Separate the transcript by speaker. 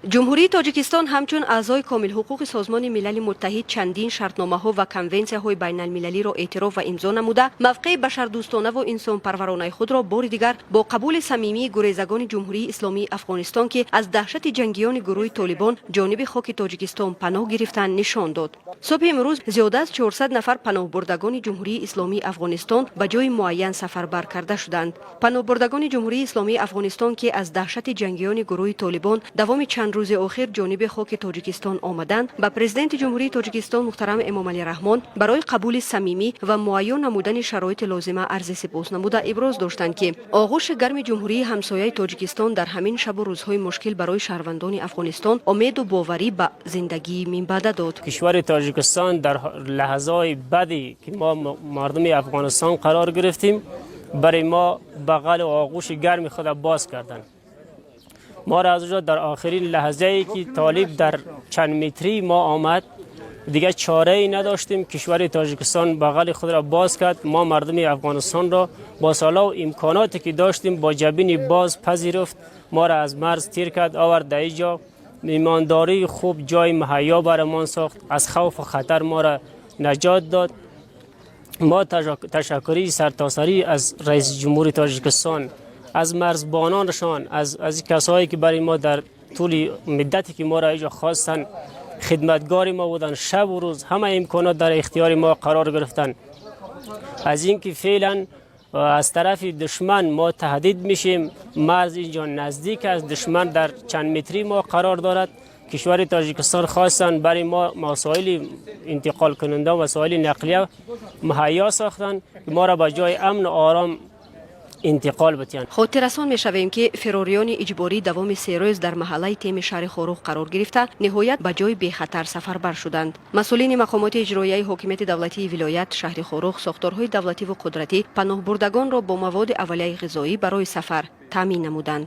Speaker 1: Ҷумҳурии Тоҷикистон ҳамчун аъзои комилҳуқуқи Созмони Милали Муттаҳид чандин шартномаҳо ва конвенсияҳои байналмилалиро эътироф ва имзо намуда, мавқеи башардӯстонаву инсонпарваронаи худро бори дигар бо қабули самимии гурезагони Ҷумҳурии Исломии Афғонистон, ки аз даҳшати ҷангиёни гурӯҳи Толибон ҷониби хоки Тоҷикистон паноҳ гирифтанд, нишон дод. Субҳи имрӯз зиёда аз 400 нафар паноҳбурдагони Ҷумҳурии Исломии Афғонистон ба ҷои муайян сафарбар карда шуданд. Паноҳбурдагони Ҷумҳурии Исломии Афғонистон, ки аз даҳшати ҷангиёни гурӯҳи Толибон давоми чанд рӯзи охир ҷониби хоки Тоҷикистон омаданд, ба Президенти Ҷумҳурии Тоҷикистон муҳтарам Эмомалӣ Раҳмон барои қабули самимӣ ва муайён намудани шароити лозима арзи сипос намуда, иброз доштанд, ки оғӯши гарми ҷумҳурии ҳамсояи Тоҷикистон дар ҳамин шабу рӯзҳои мушкил барои шаҳрвандони Афғонистон умеду боварӣ ба зиндагии минбаъда дод.
Speaker 2: Кишвари Тоҷикистон дар лаҳзаҳои бади, ки мо мардуми Афғонистон қарор гирифтем, барои мо бағал ва оғӯши гарми худ боз карданд. ما را از اونجا در آخرین لحظه ای که طالب در چند متری ما آمد، دیگه چاره ای نداشتیم، کشور تاجیکستان بغل خود را باز کرد. ما مردم افغانستان را با سلاح و امکاناتی که داشتیم با جبین باز پذیرفت. ما را از مرز تیر کرد، آورد در اینجا، میمانداری خوب، جای مهیا برمان ساخت، از خوف و خطر ما را نجات داد. ما تشکری سرتاسری از رئیس جمهور تاجیکستان، از مرزبانانشان، از کسایی که برای ما در طول مدتی که ما را اینجا خواستن، خدمتگار ما بودن، شب و روز همه امکانات در اختیار ما قرار گرفتن. از اینکه فعلا از طرف دشمن ما تهدید میشیم، مرز اینجا نزدیک است، دشمن در چند متری ما قرار دارد، کشور تاجیکستان خواستن برای ما وسایل انتقال کننده و وسایل نقلیه مهیا ساختن که ما را به جای امن و آرام интиқол битиҳанд.
Speaker 1: Хотиррасон мешавем, ки фирориёни иҷборӣ давоми 3 рӯз дар маҳаллаи Теми шаҳри Хоруғ қарор гирифта, ниҳоят ба ҷои бехатар сафарбар шуданд. Масъулини мақомоти иҷроияи ҳокимияти давлатии вилоят, шаҳри Хоруғ, сохторҳои давлативу қудратӣ паноҳбурдагонро бо маводи аввалияи ғизоӣ барои сафар таъмин намуданд.